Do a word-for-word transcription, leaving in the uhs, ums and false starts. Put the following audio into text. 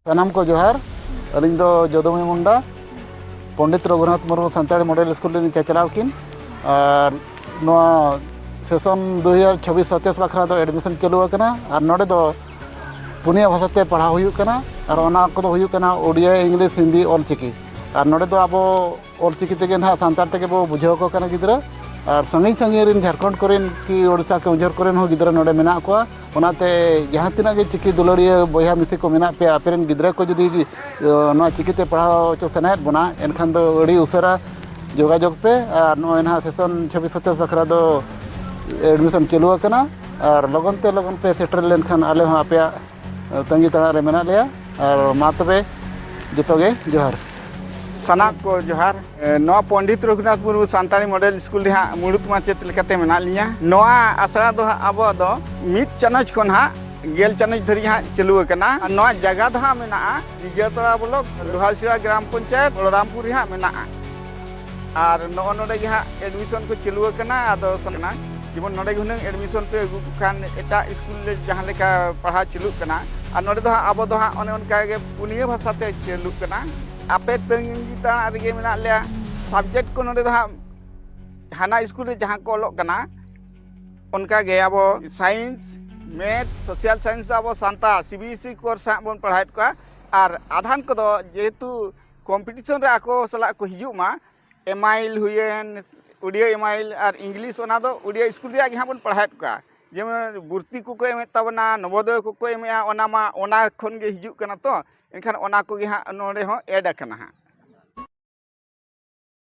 ᱥᱟᱱᱟᱢ ᱠᱚ ᱡᱚᱦᱟᱨ᱾ ᱟᱹᱞᱤᱧ ᱫᱚ ᱡᱚᱫᱩᱢᱚᱭ ᱢᱩᱱᱰᱟ, ᱯᱚᱱᱰᱤᱛ ᱨᱚᱜᱷᱩᱱᱟᱛᱷ ᱢᱩᱨᱢᱩ ᱥᱟᱱᱛᱟᱲᱤ ᱢᱚᱰᱮᱞ ᱥᱠᱩᱞ ᱨᱤᱱᱤᱡ ᱪᱟᱪᱞᱟᱣ ᱠᱤᱱ᱾ ᱟᱨ ᱱᱚᱣᱟ ᱥᱮᱥᱚᱱ ᱫᱩ ᱦᱟᱡᱟᱨ ᱪᱷᱚᱵᱵᱤᱥ ᱥᱟᱛᱟᱥ ᱵᱟᱠᱷᱨᱟ ᱫᱚ ᱮᱰᱢᱤᱥᱚᱱ ᱪᱟᱹᱞᱩ ᱟᱠᱟᱱᱟ᱾ ᱟᱨ ᱱᱚᱰᱮ ᱫᱚ ᱯᱩᱱᱭᱟᱹ ᱵᱷᱟᱥᱟᱛᱮ ᱯᱟᱲᱦᱟᱣ ᱦᱩᱭᱩᱜ ᱠᱟᱱᱟ᱾ ᱟᱨ ᱚᱱᱟ ᱠᱚᱫᱚ ᱦᱩᱭᱩᱜ ᱠᱟᱱᱟ ᱳᱰᱤᱭᱟ, ᱤᱝᱞᱤᱥ, ᱦᱤᱱᱫᱤ, ᱚᱞ ᱪᱤᱠᱤ᱾ ᱟᱨ ᱱᱚᱰᱮ ᱫᱚ ᱟᱵᱚ ᱚᱞ ᱪᱤᱠᱤ ᱛᱮᱜᱮ ᱱᱟᱦᱟᱜ ᱥᱟᱱᱛᱟᱲ ᱛᱮᱜᱮ ᱵᱚ ᱵᱩᱡᱷᱟᱹᱣ ᱟᱠᱚ ᱠᱟᱱᱟ ᱜᱤᱫᱽᱨᱟᱹ᱾ ᱟᱨ ᱥᱟᱺᱜᱤᱧ ᱥᱟᱺᱜᱤᱧ ᱨᱤᱱ, ᱡᱷᱟᱲᱠᱷᱚᱸᱰ ᱠᱚᱨᱮᱱ ᱠᱤ ᱳᱰᱤᱥᱟ ᱠᱮᱣᱚᱱᱡᱷᱚᱨ ᱠᱚᱨᱮᱱ ᱦᱚᱸ ᱜᱤᱫᱽᱨᱟᱹ ᱱᱚᱰᱮ ᱢᱮᱱᱟᱜ ᱠᱚᱣᱟ᱾ ᱚᱱᱟᱛᱮ ᱡᱟᱦᱟᱸ ᱛᱤᱱᱟᱹᱜ ᱜᱮ ᱪᱤᱠᱤ ᱫᱩᱞᱟᱹᱲᱤᱭᱟᱹ ᱵᱚᱭᱦᱟ ᱢᱤᱥᱤ ᱠᱚ ᱢᱮᱱᱟᱜ ᱯᱮᱭᱟ, ᱟᱯᱮ ᱨᱮᱱ ᱜᱤᱫᱽᱨᱟᱹ ᱠᱚ ᱡᱩᱫᱤ, ᱟᱸ, ᱱᱚᱣᱟ ᱪᱤᱠᱤ ᱛᱮ ᱯᱟᱲᱦᱟᱣ ᱦᱚᱪᱚ ᱥᱟᱱᱟᱭᱮᱫ ᱵᱚᱱᱟ, ᱮᱱᱠᱷᱟᱱ ᱫᱚ ᱟᱹᱰᱤ ᱩᱥᱟᱹᱨᱟ ᱡᱳᱜᱟᱡᱳᱜᱽ ᱯᱮ᱾ ᱟᱨ ᱱᱚᱜᱼᱚᱭ ᱱᱟᱦᱟᱜ ᱥᱮᱥᱚᱱ ᱪᱷᱚᱵᱵᱤᱥ ᱥᱟᱛᱟᱥ ᱵᱟᱠᱷᱨᱟ ᱫᱚ ᱮᱰᱢᱤᱥᱚᱱ ᱪᱟᱹᱞᱩ ᱟᱠᱟᱱᱟ᱾ ᱟᱨ ᱞᱚᱜᱚᱱ ᱛᱮ ᱞᱚᱜᱚᱱ ᱯᱮ ᱥᱮᱴᱮᱨ ᱞᱮᱱᱠᱷᱟᱱ ᱟᱞᱮ ᱦᱚᱸ ᱟᱯᱮᱭᱟᱜ ᱛᱟᱺᱜᱤ ᱛᱟᱲᱟᱜ ᱨᱮ ᱢᱮᱱᱟᱜ ᱞᱮᱭᱟ᱾ ᱟᱨ ᱢᱟ ᱛᱚᱵᱮ ᱡᱚᱛᱚ ᱜᱮ ᱡᱚᱦᱟᱨ᱾ ᱥᱟᱱᱟᱢ ᱠᱚ ᱡᱚᱦᱟᱨ᱾ ᱮ, ᱱᱚᱣᱟ ᱯᱚᱱᱰᱤᱛ ᱨᱚᱜᱷᱩᱱᱟᱛᱷ ᱢᱩᱨᱢᱩ ᱥᱟᱱᱛᱟᱲᱤ ᱢᱚᱰᱮᱞ ᱥᱠᱩᱞ ᱨᱮ ᱦᱟᱸᱜ ᱢᱩᱲᱩᱫ ᱢᱟᱪᱮᱫ ᱞᱮᱠᱟᱛᱮ ᱢᱮᱱᱟᱜ ᱞᱤᱧᱟ᱾ ᱱᱚᱣᱟ ᱟᱥᱲᱟ ᱫᱚ ᱦᱟᱸᱜ ᱟᱵᱚ ᱫᱚ ᱢᱤᱫ ᱪᱟᱱᱟᱪ ᱠᱷᱚᱱ ᱦᱟᱸᱜ ᱜᱮᱞ ᱪᱟᱱᱟᱪ ᱫᱷᱟᱹᱨᱤᱡ ᱦᱟᱸᱜ ᱪᱟᱹᱞᱩ ᱟᱠᱟᱱᱟ᱾ ᱟᱨ ᱱᱚᱣᱟ ᱡᱟᱭᱜᱟ ᱫᱚ ᱦᱟᱸᱜ ᱢᱮᱱᱟᱜᱼᱟ ᱨᱤᱡᱟᱹᱛᱚᱲᱟ ᱵᱞᱚᱠ, ᱞᱳᱦᱟᱥᱤᱲᱟ ᱜᱨᱟᱢ ᱯᱚᱧᱪᱟᱭᱮᱛ, ᱵᱚᱞᱚᱨᱟᱢᱯᱩᱨ ᱨᱮ ᱦᱟᱸᱜ ᱢᱮᱱᱟᱜᱼᱟ᱾ ᱟᱨ ᱱᱚᱜᱼᱚ ᱱᱚᱰᱮ ᱜᱮ ᱦᱟᱸᱜ ᱮᱰᱢᱤᱥᱚᱱ ᱠᱚ ᱪᱟᱹᱞᱩ ᱟᱠᱟᱱᱟ᱾ ᱟᱫᱚ ᱥᱟᱱᱟ ᱡᱮᱢᱚᱱ ᱱᱚᱰᱮ ᱜᱮ ᱦᱩᱱᱟᱹᱝ ᱮᱰᱢᱤᱥᱚᱱ ᱯᱮ ᱟᱹᱜᱩ ᱠᱚ ᱠᱷᱟᱱ ᱮᱴᱟᱜ ᱥᱠᱩᱞ ᱨᱮ ᱡᱟᱦᱟᱸ ᱞᱮᱠᱟ ᱯᱟᱲᱦᱟᱣ ᱪᱟᱹᱞᱩᱜ ᱠᱟᱱᱟ, ᱟᱨ ᱱᱚᱰᱮ ᱫᱚ ᱦᱟᱸᱜ ᱟᱵᱚ ᱫᱚ ᱦᱟᱸᱜ ᱚᱱᱮ ᱚᱱᱠᱟ ᱜᱮ ᱯᱩᱱᱭᱟᱹ ᱵᱷᱟᱥᱟ ᱛᱮ ᱪᱟᱹᱞᱩᱜ ᱠᱟᱱᱟ᱾ ᱟᱯᱮ ᱛᱟᱺᱜᱤ ᱛᱟᱲᱟᱜ ᱨᱮᱜᱮ ᱢᱮᱱᱟᱜ ᱞᱮᱭᱟ᱾ ᱥᱟᱵᱡᱮᱠᱴ ᱠᱚ ᱱᱚᱰᱮ ᱫᱚ ᱦᱟᱸᱜ ᱦᱟᱱᱟ ᱥᱠᱩᱞ ᱨᱮ ᱡᱟᱦᱟᱸ ᱠᱚ ᱚᱞᱚᱜ ᱠᱟᱱᱟ, ᱚᱱᱠᱟ ᱜᱮ ᱟᱵᱚ ᱥᱟᱭᱮᱱᱥ, ᱢᱮᱛᱷ, ᱥᱳᱥᱟᱞ ᱥᱟᱭᱮᱱᱥ ᱫᱚ ᱟᱵᱚ Santal C B S E course ᱦᱟᱸᱜ ᱵᱚᱱ ᱯᱟᱲᱦᱟᱣᱮᱫ ᱠᱚᱣᱟ᱾ ᱟᱨ ᱟᱫᱷᱟᱱ ᱠᱚᱫᱚ ᱡᱮᱦᱮᱛᱩ ᱠᱚᱢᱯᱤᱴᱤᱥᱚᱱ ᱨᱮ ᱟᱠᱚ ᱥᱟᱞᱟᱜ ᱠᱚ ᱦᱤᱡᱩᱜ ᱢᱟ, ᱮᱢ ᱟᱭ ᱮᱞ ᱦᱩᱭᱮᱱ, ᱳᱰᱤᱭᱟ ᱮᱢ ᱟᱭ ᱮᱞ ᱟᱨ ᱤᱝᱞᱤᱥ, ᱚᱱᱟ ᱫᱚ ᱳᱰᱤᱭᱟ ᱥᱠᱩᱞ ᱨᱮᱭᱟᱜ ᱜᱮ ᱦᱟᱸᱜ ᱵᱚᱱ ᱯᱟᱲᱦᱟᱣᱮᱫ ᱠᱚᱣᱟ᱾ ᱡᱮᱢᱚᱱ ᱵᱷᱚᱨᱛᱤ ᱠᱚᱠᱚ ᱮᱢᱮᱫ ᱛᱟᱵᱚᱱᱟ, ᱱᱚᱵᱳᱫᱚᱭ ᱠᱚᱠᱚ ᱮᱢᱮᱫᱼᱟ, ᱚᱱᱟ ᱢᱟ ᱚᱱᱟ ᱠᱷᱚᱱ ᱜᱮ ᱦᱤᱡᱩᱜ ᱠᱟᱱᱟ᱾ ᱛᱚ ᱮᱱᱠᱷᱟᱱ ᱚᱱᱟ ᱠᱚᱜᱮ ᱦᱟᱸᱜ ᱱᱚᱰᱮ ᱦᱚᱸ ᱮᱰ ᱟᱠᱟᱱᱟ ᱦᱟᱸᱜ᱾